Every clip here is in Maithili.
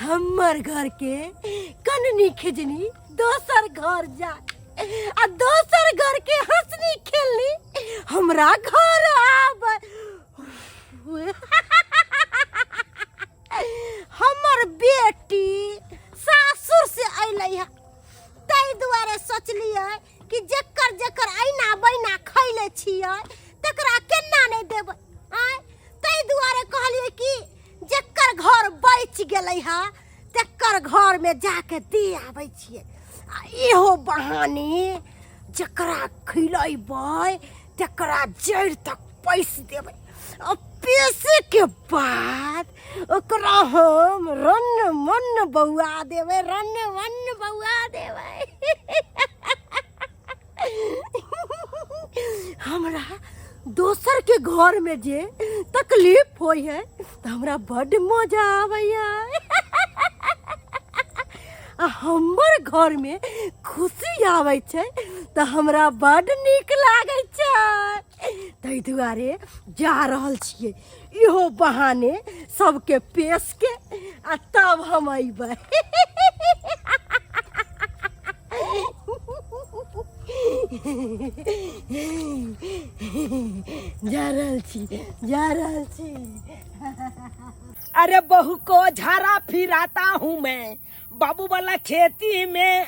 हमर घर के कननी खिजनी दोसर घर जाय आ दोसर घर के हंसनी खेलनी हमरा घर आबै। हमर बेटी सासुर से अयलै है, ताहि दुआरे सोचलियै कि जकर जकर ऐना बैना खैले छियै तकरा केना नहि देबै। आँय, ताहि दुआरे कहलियै कि जकर घर बचि गेलै हँ तकर घरमे जाके दे आबै छियै, आ इहो बहाने जकरा खिलेबै तकरा जड़ि तक पैस देबै, आ पेसेके बाद ओकरा हम रन मन बौआ देबै, रन मन बौआ देबै। हमरा दोसर के घर में जे तकलीफ होई है तो हमरा बड मजा आबैया, आ हमर घर में खुशी आबै छै तऽ हमरा बड नीक लागै छै। ताहि दुआरे जा रहल छियै इहो बहाने सबके पेश के, आ तब हम अयबै। जा रहल छी, जा रहल छी। अरे बहू को झाड़ा फिराता हूँ मैं बाबू वाला खेती में,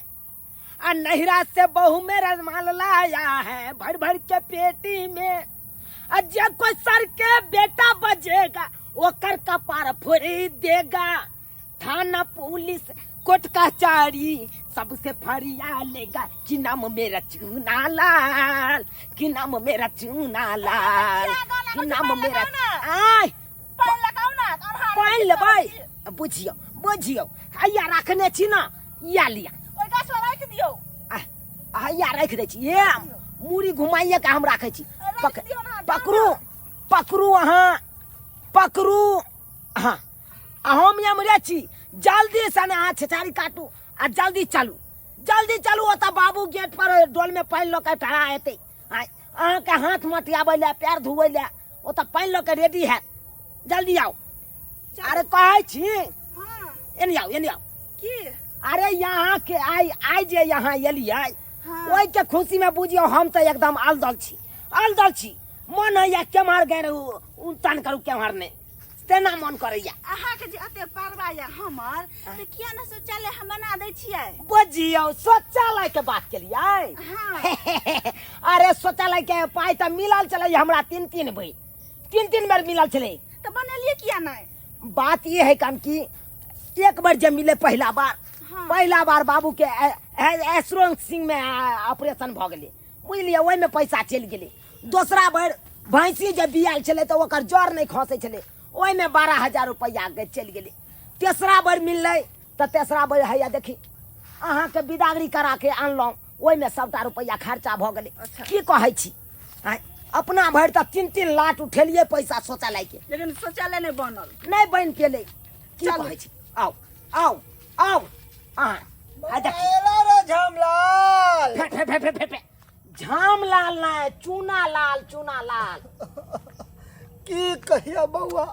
आ नहिरा से बहू मेरा माल लाया है भर भर के पेटी में, आ जे कोई सर के बेटा बजेगा ओकर कपार फोड़ी देगा, थाना पुलिस कोर्ट कचहरी सबसे फरिया लेगा कि नाम मेरा चूना लाल, कि नाम मेरा चूना लाल, कि नाम मेरा। आय पानि लेबै? बुझियौ बुझियौ, हैया रखने छी ने, या लिया हैया राखि दै छी। ए मूड़ी घुमाइए के हम राखै छी। पकड़ू पकड़ू, अहाँ पकड़ू। हाँ, आ हम एमरे छी, जल्दी से ने अहाँ छेछारी काटू आ जल्दी चलू, जल्दी चलू। ओतऽ बाबू गेट पर डोल में पानि लऽ के ठड़ा हेतै, अहाँके हाथ मटियाबै लए, पैर धोबै लए ओतऽ पानि लऽ के रेडी हैत। जल्दी आउ। अरे कहै छी, एने आउ, एने आउ। की? अरे यहाँ के आइ आइ जे यहाँ एलियै ओहि के खुशी में बुझियौ हम तऽ एकदम अलदल छी, अलदल छी। मन होइया केम्हर गेल उतान करू केम्हर नहि, तेना मन करैया। अहाँके जे एते परवा यऽ हमर, तऽ किया ने शौचालय हम बना दै छियै? बुझियौ शौचालय के बात केलियै। अरे शौचालय के पाइ तऽ मिलल छलै हमरा तीन तीन बेर, तीन तीन बेर मिलल छलै। तऽ बनेलियै किया नहि? बात ई है कन कि एक बार जे मिले पहिला बार, पहिला बार बाबू के एसरोंग सिंह में ऑपरेशन भऽ गेलै बुझलियै, ओहिमे पैसा चलि गेलै। दोसरा बेर भैंसी जे बियाल छलै तऽ ओकर जड़ नहि खसै छलै, ओहिमे 12,000 रुपैआ के चलि गेलै। तेसरा बेर मिललै तऽ तेसरा बेर हैया देखी अहाँके बिदागरी करा के आनलहुँ, ओहिमे सबटा रुपैआ खर्चा भऽ गेलै। की कहै छी, आँय, अपना भरि तऽ 3-3 लाख उठेलियै पैसा शौचालय के, लेकिन शौचालय नहि बनल, नहि बनि पेलै। की कहै छी, आउ आउ आउ अहाँ आ देखी। एला रे झामलाल। फे, फे, फे, फे, फे, फे। झामलाल नहि, चूना लाल, चूना लाल। की कहिया बौआ,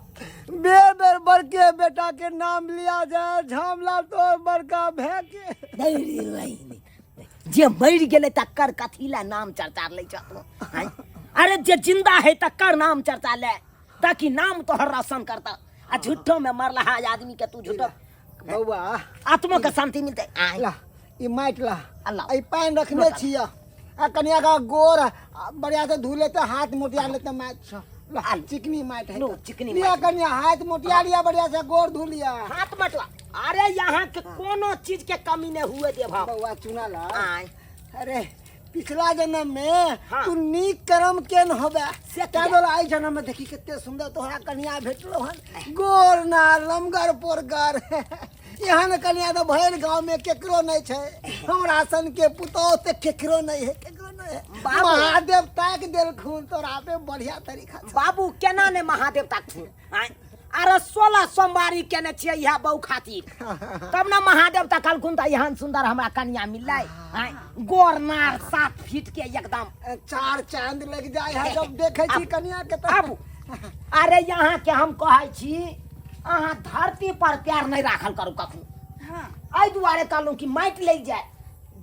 बेर बेर बड़के बेटा के नाम लिया जाए, झामलाल तो बड़का भए के। नहीं रे, नहीं, नहीं। जे मरि गेलै तकर कथी लए नाम चर्चा लै छ तू, आँय? अरे जे जिंदा है तकर नाम चर्चा ले, ताकि नाम तोहर रोशन करता। आ झूठो में मरलहा आदमी के तू झूठो बौआ आत्मा के शांति मिलते। आँय? ला ई माटि ला, अल्लाह। ई पानि रखने छियै, आ कनिया का गोर बढ़िया से धो लेते, हाथ मोटिया लेते माटि से। ला, आलू। चिकनी माटि है लो, तो। चिकनी लिया माटि। कनिया हाथ मोटिया लिया, बढ़िया से गोर धो लिया। हाथ मटवा। अरे यहाँ के कोनो चीज के कमी नहीं हुए देव हम। बौआ चुना ला। आय। अरे पिछला जन्म में तू नीक कर्म केन होबे से तै किया? दुआरे एहि जन्म में देखी कते सुंदर तोहरा कनिया भेटलो हन, गोर ना लमगर पोरगर। एहन कनिया तऽ भरि गाँव में केकरो नहीं छै, हमरा सन के पुतोह तऽ केकरो नहीं है, केकरो नहीं है। बाबू। महादेव ताक देलखुन तोरा पे बढ़िया तरीका से। बाबू केना ने महादेव ताकथुन? आँय? अरे 16 सोमवारी केने छियै इएह बहू खातिर, तब ने महादेव तकलखुन तऽ एहन सुंदर हमरा कनिया मिललै। आँय? गोर नार 7 फीट के एकदम। 4 चांद लग जाय है जब देखै छी कनिया के तऽ। आबू। अरे यहाँ के हम कहै छी अहाँ धरती पर पैर नहि राखल करू कखनो। हाँ। एहि दुआरे कहलहुँ कि माटि लागि जाय,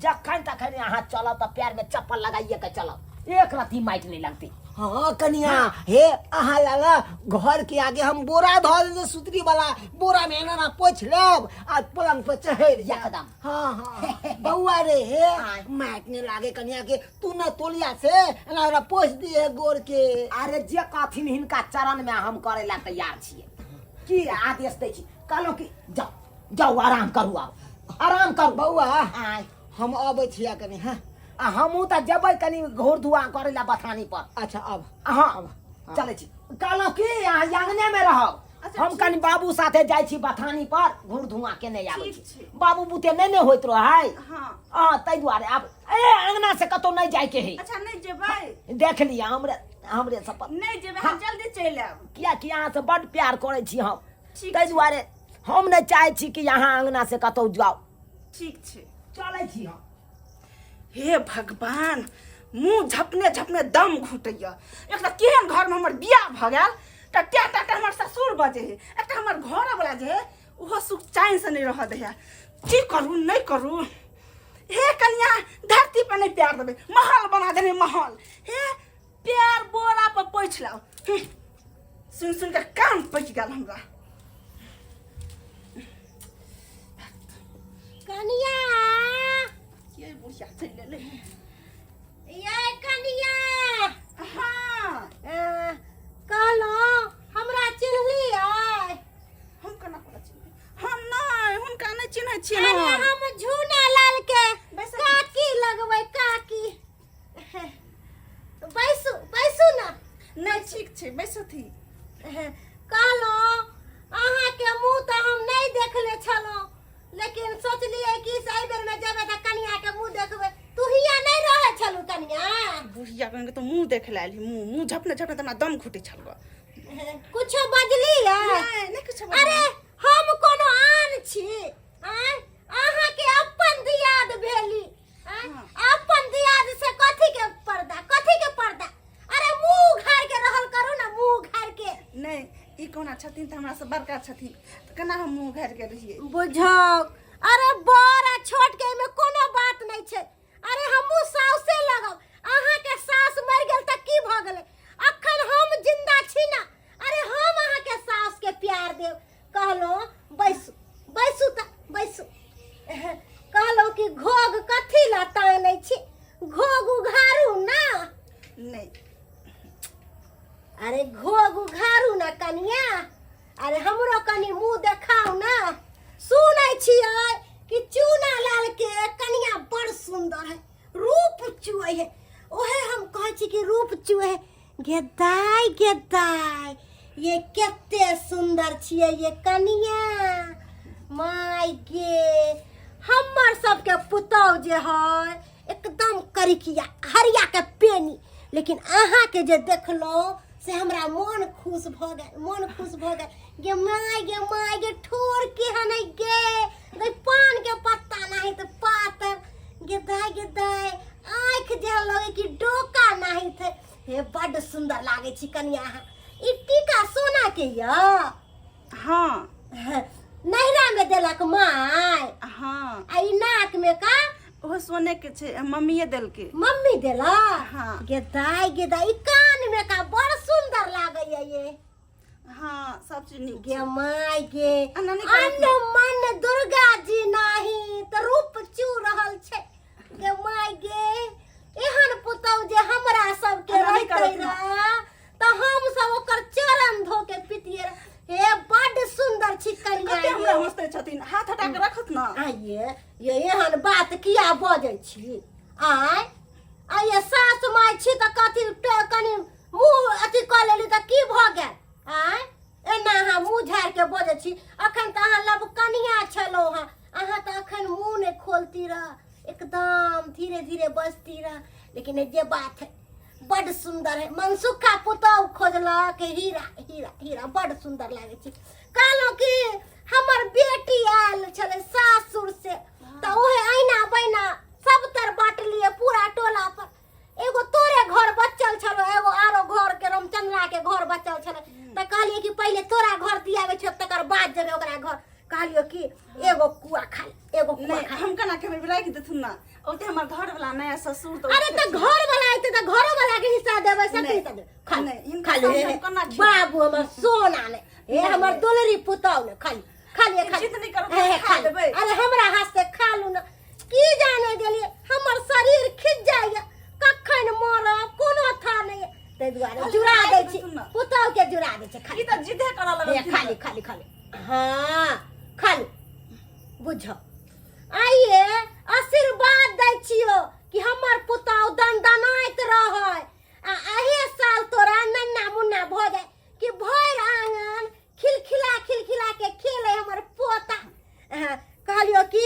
जखन तखन अहाँ चलब तऽ पैर में चप्पल लगाइए के चलब, एक रत्ती माटि नहि लगतै। हाँ कनिया, हे अहाँ लाला घर के आगे हम बोरा धऽ देने सुतरी वाला, बोरा में एना एना पोछि लेब आ पलंग पर चढ़ि जायब। एकदम। हाँ हाँ बौआ रे, हे आँय। माटि नहीं लागे कनिया के, तू न तोलिया से एना ओकरा पोछि दिए गोर के। अरे जे कहथिन हिनका चरण में हम करे ला तैयार छियै, की आदेश दै छी? कहलहुँ कि जाउ जाउ आराम करू, आब आराम करू। बौआ आँय। हम अबै छियै कनि। हाँ आ हमहूँ तऽ जेबै कनि घोर धुआँ करै लए बथानी पर। अच्छा अब हाँ चलै छी। कहलहुँ कि अहाँ आंगने में रहब, अच्छा, हम ठीक। कनि बाबू साथे जाइ छी बथानी पर, घूर धुआँ केने आबै ठीक छी। छै। बाबू बुते नहि ने होइत रहै। हाँ। हाँ ताहि दुआरे आब ए अंगना से कतौ नहि जाइके है। अच्छा नहीं जेबै? देख लिअ हमरे हमरे शपथ। नहीं जेबै, हम जल्दी चलि आयब। कियाकि अहाँ से बड्ड प्यार करै छी हम, ठीक ताहि छै। दुआरे हम नहि चाहै छी कि अहाँ अंगना से कतौ जाउ। ठीक छै, चलै छी हम। हे भगवान, मुँह झपने झपने दम घुटैया। एक तऽ केहन घरमे हमर बियाह भऽ गेल तऽ टा टा टा हमर ससुर बजै है, एकटा हमर घरवला जे है ओहो सुख चैनसँ नहि रहऽ दै है। की करू नहि करू? हे कनिया, धरती पर नहि प्यार देबै, महल बना देने महल। हे प्यार बोरा पर पोछि लाउ। सुनि सुनि कऽ कान पकि गेल हमरा। कनिया, ये बुढ़िया चलि एलै। ये कनिया। हाँ। कहलहुँ हमरा चिन्हलियै? हम केना कोना चिन्हबै? हम नहि हुनका नहि चिन्है छियै। अरे हम झूना लाल के बैसू। काकी लगबै, काकी। बैसू बैसू ना। नहि ठीक छै, बैसथी। कहलहुँ अहाँके मुँह तऽ हम नहि देखले छलहुँ, लेकिन सोचलियै कि से एहि बेरमे जेबै तऽ कनियाके मुँह देखबै। तू हियाँ नहि रहै छलू कनिया? बुढ़िया कनिके तऽ मुँह देख लायल, मुँह मुँह झपने झपने तऽ हमरा दम घुटै छल गऽ। कुछो बजलियै? नहि नहि किछो अरे बजलियै। हम कोनो आन छी? आँय, अहाँके अपन दियाद भेली। आँय, हाँ। अपन दियाद से कथी के पर्दा, कथी के पर्दा? अरे मुंह उघार के रहल करू ना, मुंह उघार के। नहि, ई कोना छथिन तऽ हमरा से बड़का छथिन तऽ केना हम मुँह उघारि के रहियै? बुझौ, अरे बड़ आ छोट के एहिमे कोनो बात नहि छै। अरे हमहूँ साउसे लगब। अहाँके सास मरि गेल तऽ की भऽ गेलै, अखन हम जिंदा छी ना। अरे हम अहाँके सास के प्यार देब। कहलहुँ बैसू बैसू तऽ बैसू। कहलहुँ कि घोघ कथी ला तानै छी, घोघ उघारू ना। नहि। अरे घोघ उघारू ना कनिया, अरे हमरो कनि मुंह देखाउ ना। सुनै छियै कि चूना लाल के कनिया बड़ सुंदर है, रूप चुए है। ओहे हम कहै छी कि रूप चुए है। गेदाय गेदाय, ये कते सुंदर छियै ये कनिया। माय गे, हमर सबके पुतहु जे है एकदम करिकिया हरिया के पेनी, लेकिन अहाँ के जे देखलहुँ से हमरा मन खुश भऽ गेल, मन खुश भऽ गेल। गे माय गे माय गे, ठोर केहन है गे, गै पान के पत्ता नाही तऽ पातर। गे दाय गे दाय, आँखि जेहन लगे कि डोका नाही थे। हे बड्ड सुंदर लागे छी कनिया अहाँ। ई टीका सोना के यऽ? हाँ। नैहरा में देलक माय? हाँ। आ ई नाक में का? ओहो सोने के छै, मम्मीए देलकै। मम्मी देलक? हाँ। गे दाय गे दाय, ई कान में का बड़ सुंदर लागैया ये। हाँ, सब चीज नीक गे छै। माय गे, एना नहि करत। अन्न मन दुर्गा जी नाही तऽ रूप चू रहल छै। गे माय गे, एहन पुतहु जे हमरा सबके एना नहि रहितै करत ना। रह तऽ हम सब ओकर चरण धो के पितियै रह। हे बड्ड सुंदर छी कनिया कते हमरा ये। हंसते छथिन, हाथ हटा के रखत ना। आइये ये एहन बात किया बजै छी? आय आइये, सास माय छी तऽ कथी कनि मुँह अथी कऽ लेली तऽ की भऽ गेल? आँय, एना अहाँ मुँह झाड़ि के बजै छी? अखन तऽ अहाँ लव कनिया छलहुँ हँ, अहाँ तऽ अखन मुँह नहि खोलती रह, एकदम धीरे धीरे बजती रह। लेकिन जे बात है बड्ड सुंदर है, मनसुखा पुतहु खोजलक हीरा हीरा हीरा, बड्ड सुंदर लागै छै। कहलहुँ कि हमर बेटी आयल छलै सासुर से तऽ ओहे ऐना बैना सब तर बाँटलियै पूरा टोला पर। एगो तोरे घर बचल छलो, एगो आरो घर के रामचंद्रा के घर बचल छलै, तऽ कहलियै कि पहिले तोरा घर दियाबै छौ तकर बाद। कहलियो कि एगो कुआ खा ले, एगो कुआ नहीं खा ले। हम केना खेबै राखि देथुन ना ओते हमर घर वाला नया ससुर तऽ अरे तऽ घर वाला आयते तऽ घरो वाला के हिस्सा देबै सब नहि, हिस्सा देबै खा ले, नहि, हिनका खा ले सामने हम कोना खेबै? बाबू हमर सोना ने हे हमर दुलरी पुतौ ने खा ले खा ले खा ले जिद नहि करू तऽ हे, खा खा ले। लेबै। अरे हमरा हाथ से खा लू ना की जाने गेलिए हमर शरीर खिंच जाइए कखन मरब कोनो था नहीं ताहि दुआरे अरे जुड़ा खाइ दै छी देथुन ना। पुतौ के जुड़ा दै छी खा ई तऽ जिदे करऽ ले लगलखिन खा ले खा ले खा ले हाँ खा ले बुझ आइए आशीर्वाद दै छियो कि हमर पुतौ दनदनाइत रहै आ एहि साल तोरा नन्ना मुन्ना भऽ जाय कि भरि आंगन खिलखिला खिलखिला के खेले हमर पोता हाँ, कहलियो कि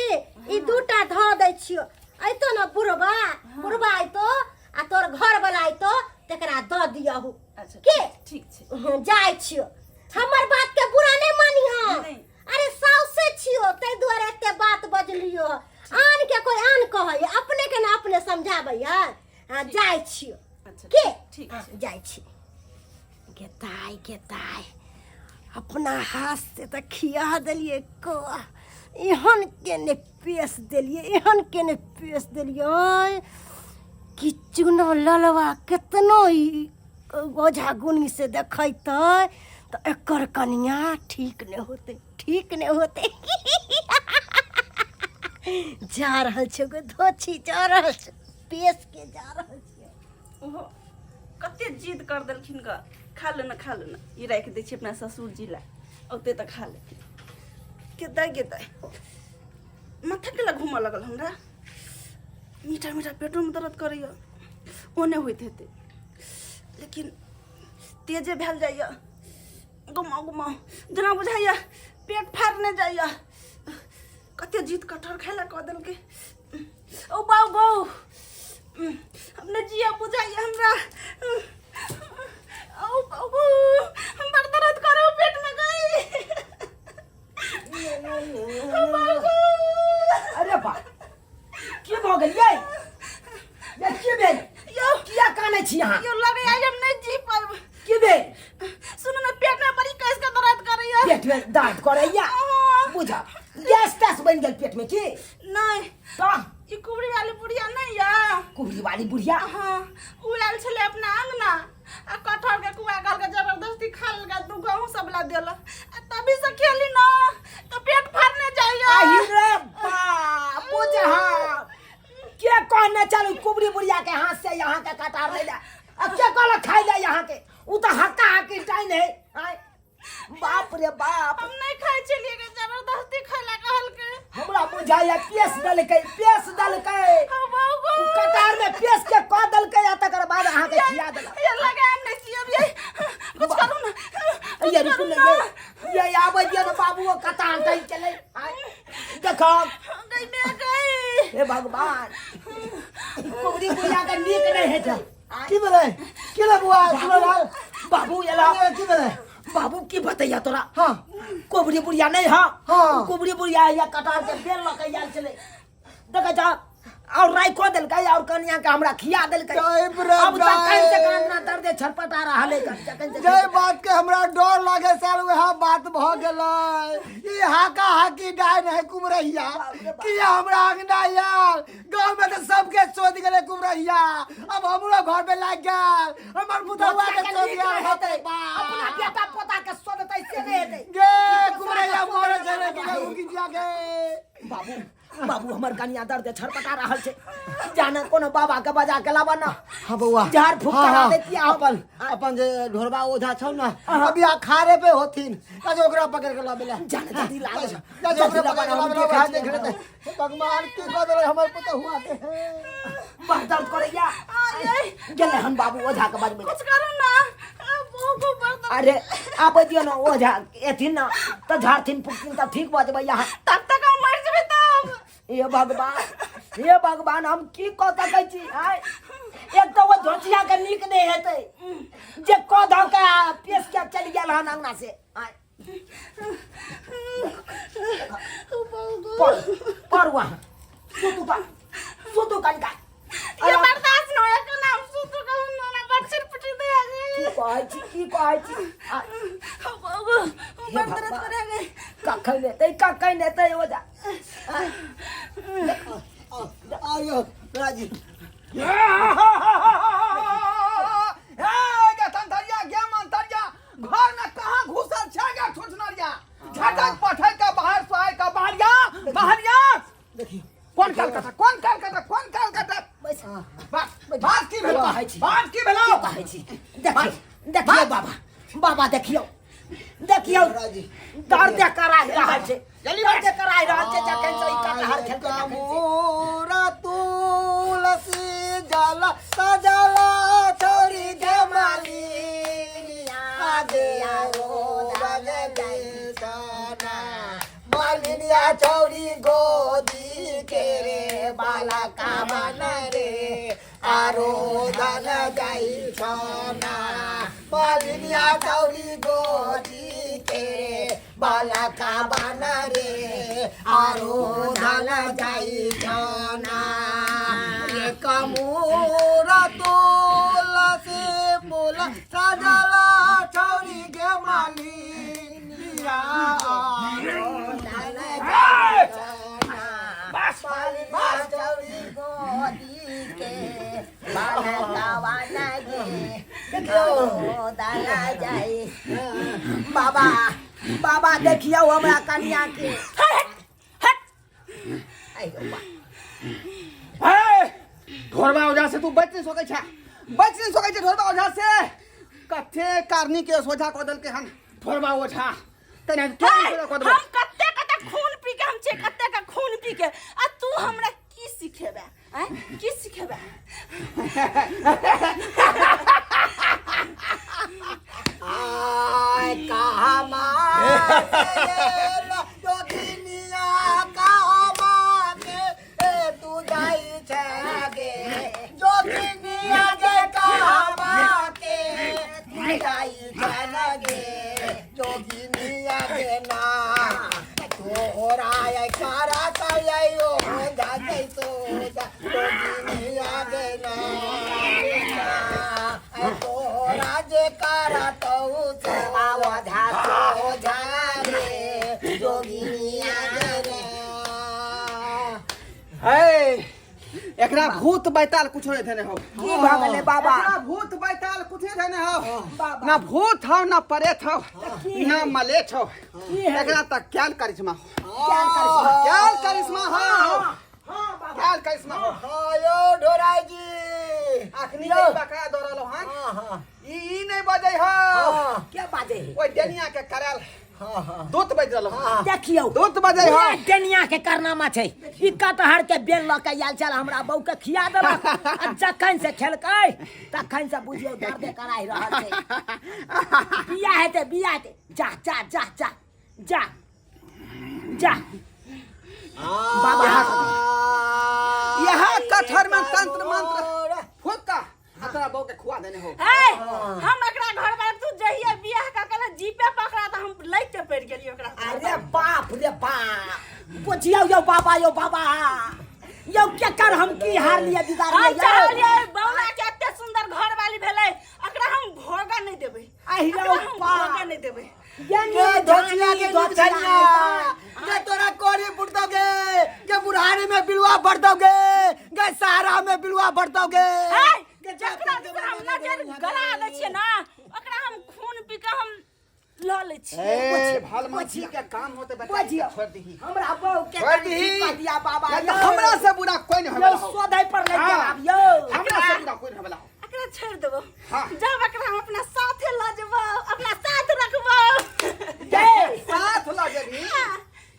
ई दूटा धऽ दै छियो अयतो ने बुढ़बा बुढ़बा अयतो आ तोर घर वाला अयतो तकरा दऽ दियहु अच्छा के ठीक छै हाँ, जाइ छियो हमर बात के बुरा नहीं मानी हाँ नहीं। अरे साउसे छियो ताहि दुआरे एते बात बजलियो आन के कोई आन कहै अपने के ना अपने समझाबै है हाँ जाइ छियो अच्छा के ठीक हाँ, छै जाइ छी गेताय गेताय अपना हाथ से तऽ खिया देलियै को एहन के ने पेश देलियै एहन के ने पेश देलियै कि चुनो ललवा केतनो ई ओझा गुनी से देखैतै तऽ एकर कनिया ठीक नहि होतै ठीक नहि होतै जा रहल छै एगो धोछी जा रहल छै पेश के जा रहल छै ओहो कते जिद कर देलखिन ग खा ले ना खा ले ना ई राखि दै छी अपना ससुर जी ला औते तऽ खा लेथिन गेदाय गेदाय माथा केला घूमऽ लगल हमरा मीठा मीठा पेटोमे दर्द करैया ओ नहि होइत हेतै लेकिन तेजे भेल जाइया घुमाउ घुमाउ जेना बुझाइया पेट फाड़ने जाइया कते जीत कटहर खाय ला कऽ देलकै ओ बाउ बाउ हम नहि जिया बुझाइया हमरा ओ बाउ बाउ हम बड़ दर्द करो पेट में गई ओ बाउ गो। अरे बा की भऽ गेल यै ये की भेल यौ किया कानै छी अहाँ यौ लगैया हम नहि जी पायब की भेल सुनू ने पेट में बड़ी कस के दर्द करैया पेट में दर्द करैया हाँ। बुझा गैस तैस बनि गेल पेट में की नहीं तऽ ई कुबरी वाली बुढ़िया नहीं या कुबरी वाली बुढ़िया हाँ उ आयल छलै अपना अंगना आ कटहर के कुआ गाल के जबरदस्ती खा लेलकै दू गहूँ सब ला देलक आ तभी से खेली ना तो पेट फाड़ने जाइया आही रे बाप बुझा के कहने चलू कुबरी बुढ़िया के हाथ से यहाँ के कटार ले जा आ के कहलक खाइ ले यहाँ के उ तऽ हक्का हक्की टाइन है आँय। बाप रे बाप हम नहीं खाइ छलियै के जबरदस्ती खैला कहलकै हमरा बुझाइया पेश देलकै पेश देलकै हम बाबू उ कटार में पेश के कऽ देलकै आ तकर बाद अहाँ के खिया देलक ये लगे हम नहीं जियब ये कुछ करू ना कुछ ये रुकू करू ने ना ये ये आबै दिअ ने बाबू ओ कटार दै चलै आँय। देखो गई मैं गई हे भगवान कुबरी बुढ़िया के नीक नहि हेतै की भेलै की भेलै बुआ सुनलाल बाबू एला की भेलै बाबू की बतैया तोरा हाँ कोबरी बुढ़िया नहीं हाँ हाँ। कोबरी बुढ़िया या कटार के बेल लऽ के आयल छलै देखै छ और राय कऽ देलकै और कनिया के हमरा खिया देलकै जय रे अब जखन से दाय। कान दर्द छटपटा रहल है जखन से जय बात के हमरा डर लागे सर वएह बात भ गेलै ई हाका हाकी डाइन है कुमरैया कि हमरा अंगना आयल गाँव में तो सबके चोद गेलै कुमरैया अब हमरो घर में लाग गेल हमर पुतहुआ के चोद गेल बाप रे बाप। अपना बेटा पोता के सोधतै से नहि हेतै गे कुमरैया मरे छै रे कि उनकी जिया के बाबू बाबू हमर कनिया दर्द छटपटा रहल छै जाने कोनो बाबा के बजा के लाबऽ ना हाँ बउआ झाड़ फूक हाँ, करा हाँ, देतियै हम। अपन अपन जे ढोरबा ओझा छौ ना अभी अखाड़े पे होथिन ताजे ओकरा पकड़ के लाबे ला जाने जल्दी लाबे जा जा ओकरा जल्दी पकड़ के लाबे, हम लाबे ला देखै देख छियै। लेते हे भगवान की कह देले हमर पुतहुआ के बड़ दर्द करैया गेलै हन बाबू ओझा के बजबै कुछ करू ना बहुत बड़ दर्द अरे आबै दियौ ने ओझा एथिन ना तऽ झाड़थिन फूकथिन तऽ ठीक भऽ जेबै यहाँ तब तक हम मर जेबै तब हे भगवान हे भगवान हम की कऽ सकै छी आँय एक तऽ ओ धोतिया के नीक नहि हेतै जे कऽ धऽ के आ पेश के चलि गेल हन अंगना से आँय पर पर वहाँ सुतू का सुतू कनिका ये बर्दाश्त न होया के नाम सुतु कहूं ना ना बच्चे पिटी दे की कहै छी की कहै छी आँय, बाबू हे भगवान रे कखन एतै कखन एतै ओझा आयो राजी हे गे तंतरिया गे मंतरिया घर में कहाँ घुसल छै गे छुछनरिया झटक पठक के बाहर सोहाय के बाहरिया बाहरिया देखियो कोन काल कटा कोन काल कटा कोन काल कटा बात बात की भेलो कहै छी। बात की भेलो कहै छी देखियौ देखियौ बाबा बाबा देखियौ देखियौ राजी दर्द कराहि रहल छै जल्दी दर्द कराहि रहल छै जखन से ई कटहर खेलकै तखन से। मोरा तुलसी जल सजला छोरी जमाली आगे मालिनिया छौरी गोदी के रे बाला का बन रे आरो धन जाई छना मालिनिया छौरी गोदी के रे बाला का बन रे आरो धन जाई छना रे कमूरा तुलसी फूल सजला छौरी गे मालिनिया आरो धन जाई छना मालिनिया छौरी गोदी के बालकवा लगे देखियौ दाला जाई बाबा बाबा देखियौ हमरा कनिया के हट आइयो बा हे ढोरबा ओझा से तू बच नहीं सकै छै बच नहीं सकै छै ढोरबा ओझा से कथे कारनी के सोझा कऽ देलकै हन ढोरबा ओझा तने हे, तोरा कऽ देबो हम कते कते खून पी के हम छे कते का खून पी के आ तू हमरा की सिखेबे आय की सिखेबे आय कहाँ जोगिनिया कहाँ के ए तू जाई छे गे जोगिनिया गे कहाँ के तू जाई छे गे जोगिनिया गे ना तोरा आय कारा कायो जाते तो जा जोगिनिया गे ना तोरा जे कारा तौ से ओझा सोझा रे जोगिनिया गे ना हे एकरा भूत बैताल कुछो नहीं देने हो की भऽ गेलै बाबा एकरा भूत बैताल कुछ नहीं देने हो बाबा। ना भूत हो ना प्रेत हो ना मलेच्छ हो की है? एकरा तक क्याल करिश्मा हो क्या करिश्मा? क्याल करिश्मा हो हाँ बाबा क्याल करिश्मा हो आयो ढोराई जी अखनी के बकरा दौड़ल हन हाँ हाँ ई ई नहीं बजै हो हाँ क्या बाजे है ओइ डेनिया के करल हाँ हाँ दूत बज रहल हन देखियौ दूत बजै हो पूरा डेनिया के कारनामा छै ई कटहर के बेल लऽ के आयल छल हमरा बहू के खिया देलक आ जखन से खेलकै तखन से बुझियौ दर्दे कराहि रहल छै बिया हेतै बिया हेतै जा जा जा जा जा जा बाबा यहाँ कटहर में तंत्र मंत्र फूका आ तोरा बहू के खुआ देने हो हे हम एकरा घर पर तू जहिया बियाह का कल जीपे पकड़ा त हम लइते पड़ गेलियो ओकरा अरे बाप रे बाप बुझियौ यौ बाबा यौ बाबा यौ केकर हम की हार लिया बिगाड़ हम लिया यौ? चाहलियै बौला के एते सुंदर घर वाली भेलै एकरा हम भोगा नहीं देबै आहि रौ एकरा हम बाप। भोगा नहीं देबै ये के धोचिया के धोचिया धोचिया के तोरा कोरी फुट दोगे के बुढ़ारी में बिलुआ भर दोगे के सहारा में बिलुआ भर दोगे हे जकरा जकरा हम नजर गड़ा दै छियै ना ओकरा हम खून पी के हम लऽ लै छियै ए भल मछली के काम होते बेटा बुझियौ छोड़ दही हमरा बहू के छोड़ कनि दही ठीक कऽ दिया बाबा नहीं तो यौ। हमरा से बुरा कोई नहीं यौ होवेला हो सोधै पर लागि हाँ। गेल आब यौ हमरा से बुरा कोई नहीं होवेला हो एकरा छोड़ देबो हाँ। जब एकरा हम अपना साथे लऽ जेबो अपना साथ रखबो जय साथ लऽ जेबही हाँ,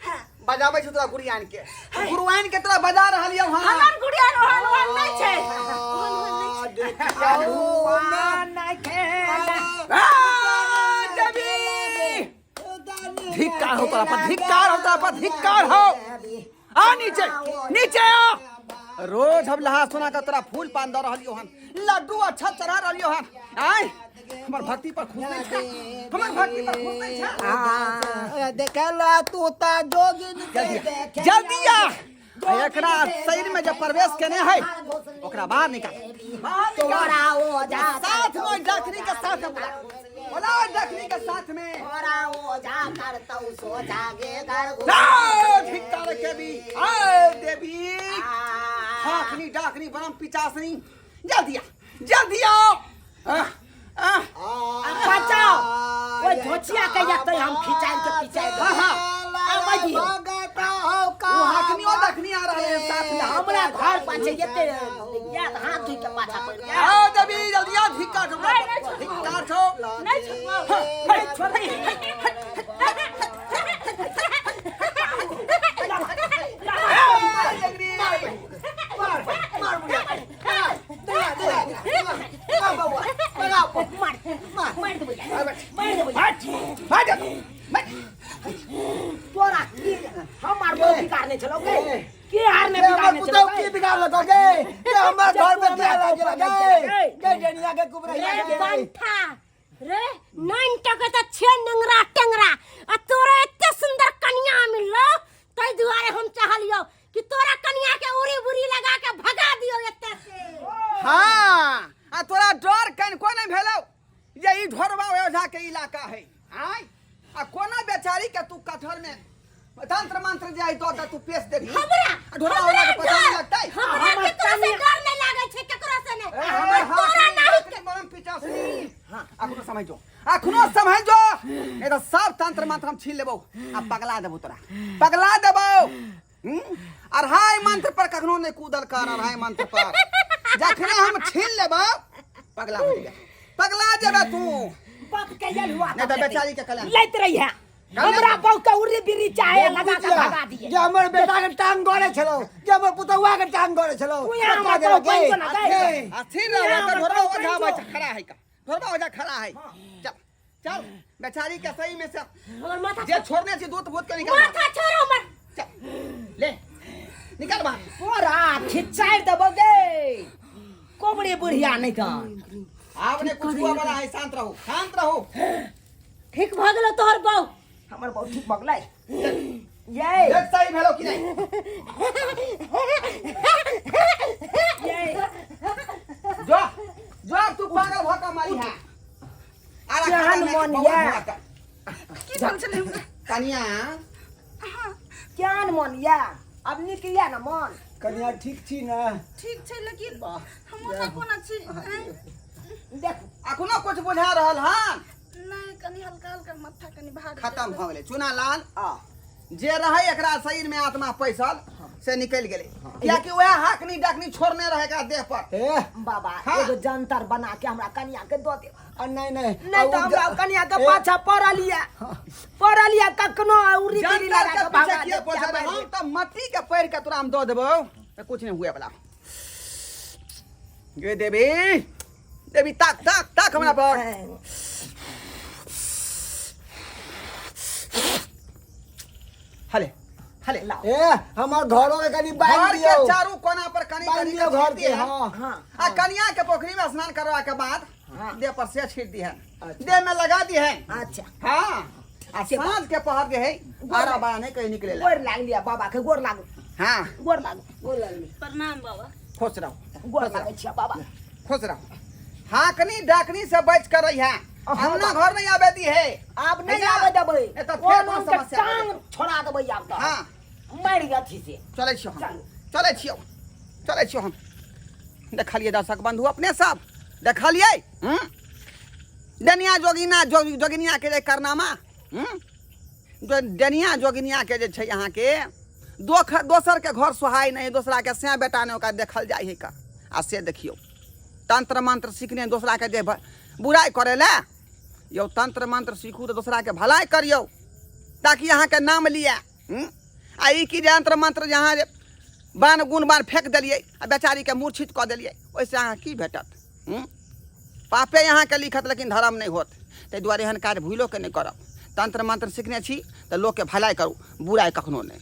हाँ। बजाबै छौ तोरा गुड़ियान के गुरुआन के तोरा बजा रहल यौ हां हमर गुड़िया ओहन ओहन नहि छै ओहन ओहन नहि छै धिक्कार हो तोरा पर धिक्कार हो तोरा पर धिक्कार हो आ नीचे नीचे आ रोज हम लहा सुना के तोरा फूल पान दऽ रहलियो हन लड्डू अच्छा चढ़ा रहलियो हन आय हमर भक्ति पर खुश नहीं छै हमर भक्ति पर खुश नहीं छै देखला तू ता जोगिन के जल्दी जल्दी आ आ एकरा शरीर में जब प्रवेश केने है ओकरा बाहर निकाल बाहर निकाल तोरा ओ जा साथ में डॉक्टरी के साथ में बुला बोला डकनी के साथ में। तोरा ओझा करतौ सोझा गे घर। ना धिक्कार के भी आए देवी हाखनी डाकनी बरम पिचासनी, जल्दी आ जल्दी आओ। आह, आह, बचाओ ओइ धोचिया के जतै हम खिचाइ के पिचाइ। हाँ, हाँ। आबै दियौ। वो हाखनी और डकनी आ रहे हैं साथ में। हमरा घर पाछे एते याद हाथ धोइ के पाछा पड़ि गेल। आओ देवी जल्दी आ, धिक्कार छौ, धिक्कार छौ। नहीं छोड़बो। हे, छोड़ दे। ए, जगरी। मार बुढ़िया के। मार, दे, दे, दे, मार बउआ, लगाओ। मार मार देबै, मार देबै। हट हट हट। तोरा की हमर बहु बिगाड़ने छलौ गे? के हारने ये हमर बिगाड़ने पुतहु छलौ की गे? बिगाड़लकौ गे? ये हमर घर में क्या लागे गे? गे डनिया के कुबरैया रे के। बंठा रे, नाइन टके त छे नंगरा टेंगरा आ तोरा एते सुंदर कनिया मिललो, तै दुआरे हम चाहलियो कि तोरा कनिया के उड़ी बुरी लगा के भगा दियो एते से। हाँ, आ तोरा डर कनिको नहीं भेलौ जे ई ढोरबा ओझा के इलाका है? आय आ कोना बेचारी के तू कटहर में तंत्र मंत्र जे आई दो तू पेश देबी? हमरा आ ढोरबा ओझा के पता नहीं लगतै? हमरा हमर केकरो से कनिया- डर नहीं लागै छै, केकरो से नहीं। ए, हमर पर तोरा हाथ नहीं। मरम पिचासनी। अखनो समझ जो, अखनो समझ जो, नहीं तो सब तंत्र मंत्र हम छीन लेबौ आ पगला देबौ, तोरा पगला देबौ। हम्म? अढ़ाई मंत्र पर कखनो नहीं कूदल कर। अढ़ाई मंत्र पर जखने हम छीन लेबौ, पगला हो जेबे, पगला जेबे तू। बाप के यल हुआ। नहीं तो बेचारी के कल्याण लैत रही है। हमरा बहु के उड़ी बिरी चाहे लगा के भगा दिए। जे हमर बेटा के टांग गड़े छलो, जे हमर पुतहुआ के टांग गड़े छलो, तू यहाँ बता हमर देलक बहु गे। बनि जो ना गे। हे। अथी रह यहाँ तो हमर ढोरबा बहु ओझा बनि बच्चा जो। खड़ा है का, ढोरबा ओझा खड़ा है। चल चल, बेचारी के सही में से हमर माथा जे छोड़ने छी दूत भूत के निकाल। माथा छोड़ हमर। चल ले, निकाल बाहर। तोरा खिचाइ देबौ गे कोबड़ी बुढ़िया। नहीं तऽ आब ने कुछ हुआ वाला है। शांत रहो, शांत रहो। ठीक भऽ गेलो तोहर बहु? हमर बहु ठीक भऽ गेलै ये? देख सही भेलो कि नहीं। ये जो जो, अब तू पागल भ के मारी है। आरा केहन खाता में मन बहुत या? भुआ का। की भेल छलै हुनका? कनिया। केहन मन या? अब नीक या न मन? कनिया, ठीक छी ने? ठीक छै, लेकिन हम ओना कोना छी आँय? देख। अखनो कुछ बुझा रहल हन? नहि, कनि हल्का हल्का माथा कनि भारी। खत्म भऽ गेलै चुना लाल। आ जे रहै एकरा शरीर में आत्मा पैसल से निकलि गेलै, कियाकि वएह हाकनी डाकनी छोड़ने रहै एकरा देह पर। ए बाबा। हाँ। एगो जंतर बना के हमरा कनिया के दऽ देब। आ नहीं नहीं। नहीं तऽ हमरा कनिया के पाछा पड़ल या, पड़ल या, कखनो उड़ी बिरी जंतर लगा के के पीछे भगा किया देब, पहुंचा मारि हम देब। तऽ मट्टी के पैर के तोरा हम दऽ देबौ तऽ कुछ नहीं हुए वाला। गे देवी, देवी, ताक ताक ताक हमरा पर। हले हले। लाओ। ए, हमर घरो के कनी बांध घर के दियौ। चारू कोना पर कनी बांध कनी दियौ के घर छीट के। दिहन। हाँ। हाँ। आ कनिया के पोखरी में स्नान करवा के बाद हाँ। देह पर से छीट दिहन। अच्छा। देह में लगा दिहन। अच्छा। हाँ, आ साँझ के पहर जे है आरा बारा नहीं कहीं निकले। गोर लागलिया बाबा के, गोर लागू। हाँ। गोर लागू, गोर लागली। प्रणाम बाबा। खुश रहो। गोर लागै छिया बाबा। खुश रहो। हाकनी डाकनी से बच कर रही है, हाँ। अंगना घर नहीं आवे दी है। आब नहीं है ना? आबै देबै। ए तऽ फेर ओन कोनो के समस्या भऽ टांग छोड़ा देबै आब तऽ। हाँ। मारि अथी से। चलै छियौ हम। चलू। चलै छियौ, चलै छियौ हम। देखलियै दर्शक बंधु, अपने सब देखलियै। हूँ, डनिया जोगिना जोगिनिया के जे कारनामा। हूँ, जो डनिया जोगिनिया के जे छै अहाँके दोसर के घर सोहाय नहि, दोसरा के सैं बेटा नहि ओकरा देखल जाइ है का। आ से देखियौ, तंत्र मंत्र सीखने दोसरा के जे बुराइ करै लए। यौ, तंत्र मंत्र सीखू तऽ दोसरा के भलाइ करियौ ताकि अहाँके नाम लिअ। हूँ? आ ई की जे यंत्र मंत्र जे अहाँ जे बाण गुण बाण फेंक देलियै आ बेचारीके मूर्छित कऽ देलियै, ओहिसँ अहाँ की भेटत? हूँ? पापे अहाँके लिखत लेकिन धर्म नहि होत। ताहि दुआरे एहन काज भूलो के नहि करब। तंत्र मंत्र सीखने छी तऽ लोकके भलाइ करू, बुराइ कखनो नहि।